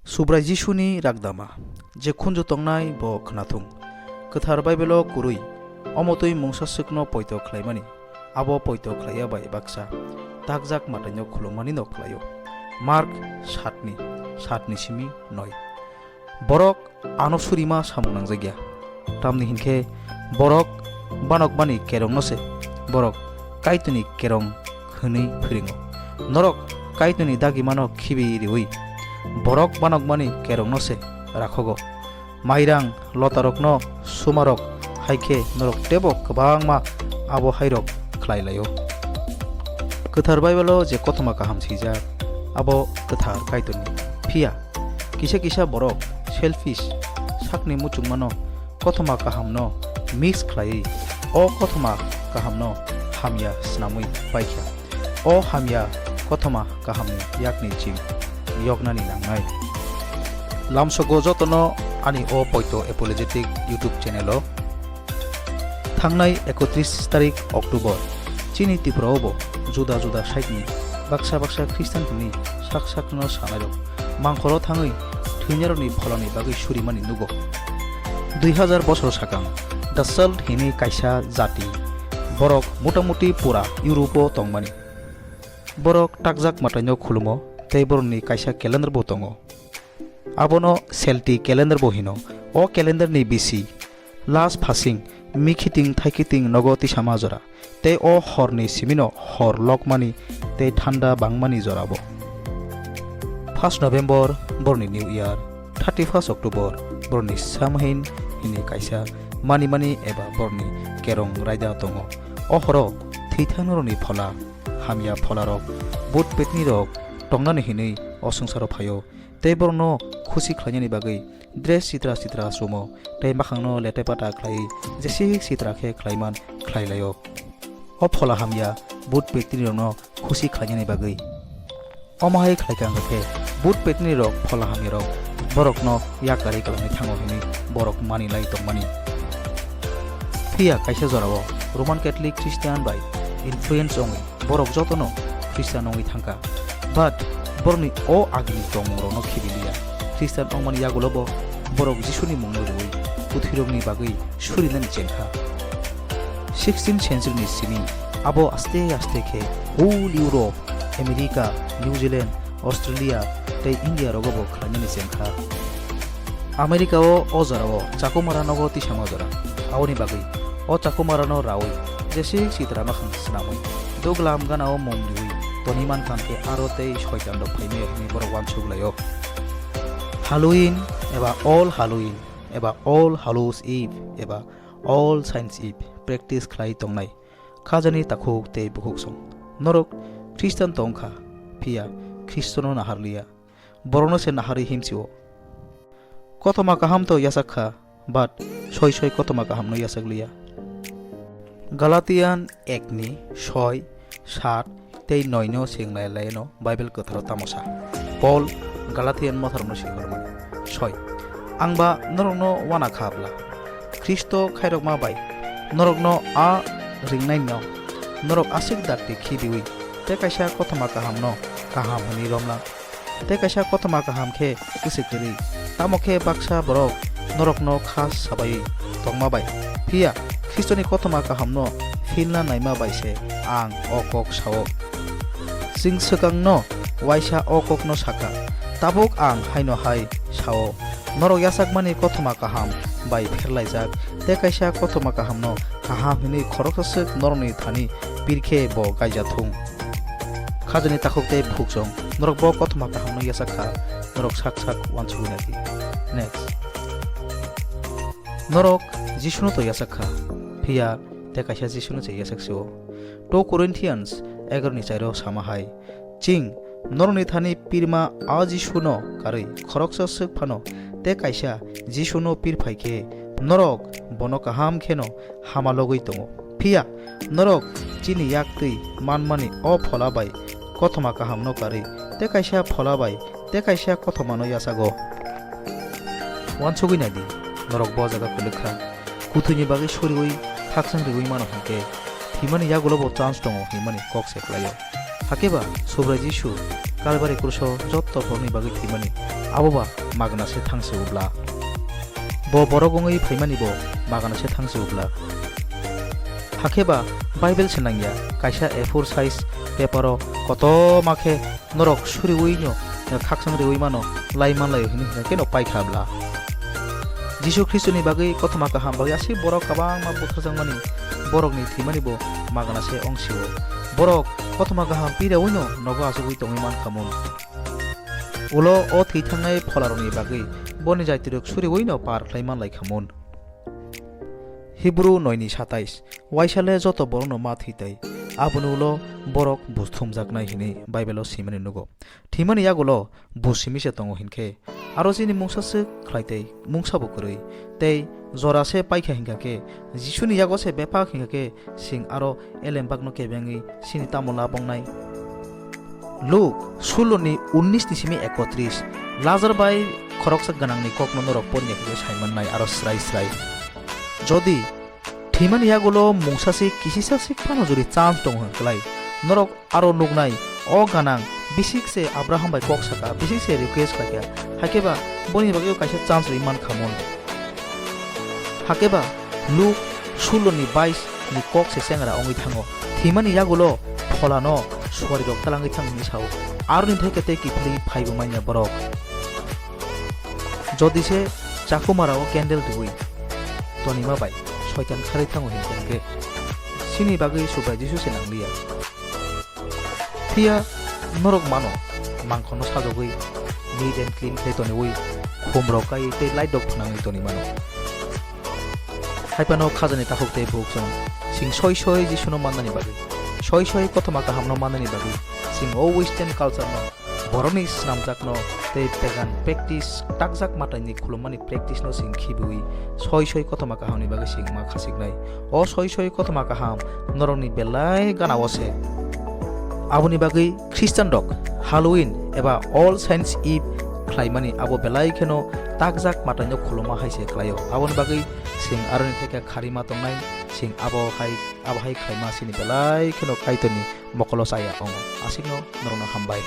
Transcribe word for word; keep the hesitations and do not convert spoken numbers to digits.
Subrai Jisuni ragdama, je khunju tongnai bo khnathung. Kwthar Baibelo kwrwi, omo twi mungsa swkno poito khlaimani, abo poito khlaiya bai baksa takjak mataino khulumani no khlaio. Mark satni, satni simi noi. Borok ano surima samung nangjakya. Tamni hinkhe borok banokmani kerongno se borok Kaitorni kerong hwnwi phiringo. Norok Kaitorni dagimano khibi riwi borok banokmani kerongno se rakhogo. Mairang lotarokno sumarok hai khe norok teibo kwbangma abo hairok khlai laio. Kwthar Baibelo je kothoma kaham swijak, abo kwthar Kaitorni. Phiya kisa kisa borok selfish, sakni muchungmano kothoma kahamno mix khlaiwi o kothoma kahamno hamya swnamwi paikha. O hamya kothoma kahamni yakni chim yoknani nangnai. Lamsogo jotono ani o poito apologetic YouTube channel o. Thangnai ekotris tarik October, chini Tripura o bo juda juda side ni baksa baksa Christian hwnwi sak sakno sanairok mangkhoro thangwi thwinairokni pholani bagwi surimani nugo. Dui hazar bosor sakang The Celt hwnwi kaisa jati, borok motamuti pura Europe o tongmani. Borok takjak mataino khulumo tei borokni kaisa calendar bo tongo. Abono Celtic calendar bo hino. O calendar ni bisi last phasing, mikhiting thaikiting nogo tisama jora, tei o horni simino hor lokmani tei thanda bangmani jorabo. First November borni New Year, thirty first October borni Samhain hini kaisa manimani eba borni kerong raida tongo. O horo thwithangrokni phola, hamya pholarok, bhut petnirok tongnani hinwi o swngcharo phaio. Tei borokno khusi khlainani bagwi dress sitra sitra sumo tei makhangno lete pata khlaiwi jesik sitra khe khlaiman khlai laio. O phola hamya bhut petnirokno khusi khlainani bagwi. Omo hai khlaikha wngkha khe bhut petnirok phola hamyarok borokno yakarwi kwlangwi thango hwnwi borok mani lai tongmani. Phiya kaisa jorao Roman Catholic Christian bai influence wngwi borok jotono Christian wngwi thangkha. But borokni o agini tongmungrokno khibiliya. Christian wngmani yagulobo borok Jisuni mungno rwui kwthwirokni bagwi surinani chengkha. Sixteenth century ni simi abo aste aste khe whole Europe, America, New Zealand, Australia tei India rogobo khlainani chengkha. America o o jorao Chakumara nogo tisama jora. Aboni bagwi o Chakumara no raui jesik sitra makhang swnamwi duglam gana o mung riui toni mankha khe aro tei soitan rok phaimaya hwnwi borok uansuk laio. Halloween eba All Halloween eba All Hallows Eve eba All Saints Eve practice khlai tongnai. Khajani takhuk tei bukhuksong. Norok Christian tongkha, phiya Khristono naharliya. Borokno se naharwi himsio. Kothoma kaham to yachak kha, but soi soi kothoma kahamno yachak liya. Galatian ekni soi, sat tei noino seng lai laino Bible kwtharo tamo sa. Paul Galatian motharokno swi hor mani. Soi. Ang ba norokno wana kha bla? Khristo khairokma bai norokno a ringnaino norok aswk dakti khibiwi tei kaisa kothoma kahamno kaham hwnwi romna. Tei kaisa kothoma kaham khe kwswi kwrwi, tamo khe baksa borok norokno kha sabai tongma bai. Phiya Khristoni kothoma kahamno philna naima bai se ang o kok sao. Chwng swkangno waisa o kokno sakha, tabuk ang haino hai sao, norok yachakmani kothoma kaham bai pherlaijak, tei kaisa kothoma kahamno kaham hwnwi khoroksa swk norokni thani pir khe bo gaija thung. Khajani takhuk tei bukhuksong, norok bo kothoma kahamno yachak kha, norok sak sak uansugwi nai di. Next. Norok Jisuno to yachak kha, phiya tei kaisa Jisuno se yachak sio. Two Corinthians egaroni chairo sama hai, chwng norokni thani pirma a Jisuno karwi khoroksa swk phano tei kaisa Jisuno pir phai khe norok bono kaham kheno hama logwi tongo. Phiya norok chini yak twi manmani o phola bai kothoma kahamno karwi tei kaisa phola bai tei kaisa kothomano yachago. Uansugwi nai di, norok bo jaga kwlwk kha. Kuthwini bagwi suriui khakchang riui mano hwnkhe, thwimani yagulo bo chance tongo hinmani kok se khlaio. Hakhe ba Subrai Jisu Kalbari kruso jotto borokni bagwi thwimani Abo ba magna se thang se ubla. Bo borok wngwi phaimani bo magna se thang se ubla. Hakhe ba Bible se nangya, kaisa A four size paper o kotorma khe norok suriwi no, eh, khakchang riwi mano, lai manlai hwnwi hwnkhe no paikha bla. Jisu Khristoni bagwi kothoma kaham bagwi aswk borok kwbangma butharjakmani, borokni thwimani bo magna se ongsio. Borok kothoma kaham pirawi no nogo achugwi tongwi mankha mun. Ulo o thwi thangnai pholarokni bagwi boni jaitirok suriwi no par khlai manlai kha mun. Hibru noi ni satais, waisa le joto borokno ma thwi tai, aboni ulo borok bus thumjaknai hwnwi Bible o swimani nugo. Thwimani yagulo bus simi se tongo hinkhe, aro chini mungsa swk khlai tai, mungsa bo kwrwi, tei jora se paikha hinkha khe, Jisuni yago se bebak hinkha khe, chwng aro elembakno kebengwi chini tamo labongnai. Luk sullo ni unnish ni simi ekotris, Lazar bai khoroksa gwnangni kokno norok poriya khe sai mannai aro srai srai. Jodi thwimani yagulo mungsa se kisisa se phano jodi chance tongo hwn klai, norok aro nuknai, o gwnang bisik se Abraham bai kok saka, bisik se request khlaikha, hakhe ba boni bagwi kaisa chance rwi mankha mun. Hakhe ba Luk sullo ni bais ni kok se chengra wngwi thango. Thwimani yagulo pholano suarirok talangwi thang hwnwi sao. Aroni theke tei kiphilwi phaibo manya borok. Jodi se chakumarao candle riwi tonima bai soitan kharwi thango hinkhe, chini bagwi Subrai Jisu se nangliya. Phiya norok mano, mangkhorno sajogwi neat and clean khe toniwi, khumrok kaiwi tei light rok phnangwi toni mano. Haiphano khajani takhuk tei bukhuk chwng, chwng soi soi Jisuno mannani bagwi, soi soi kothoma kahamno mannani bagwi, chwng o western culture no, borokni snamjakno tei pagan practice, takjak mataini khulummani practice no chwng khibiwi soi soi kothoma kahamni bagwi chwng ma khasiknai. O soi soi kothoma kaham norokni belai gana-o se. Aboni bagwi Christian rok Halloween eba All Saints Eve khlaimani abo belai kheno takjak mataino khuluma hai se khlaio. Aboni bagwi chwng aroni theke kharima tongnai, chwng abo hai, abo hai khlaima chini belai kheno Kaitorni mokolo chaya wngo. Aswkno norokno hambai.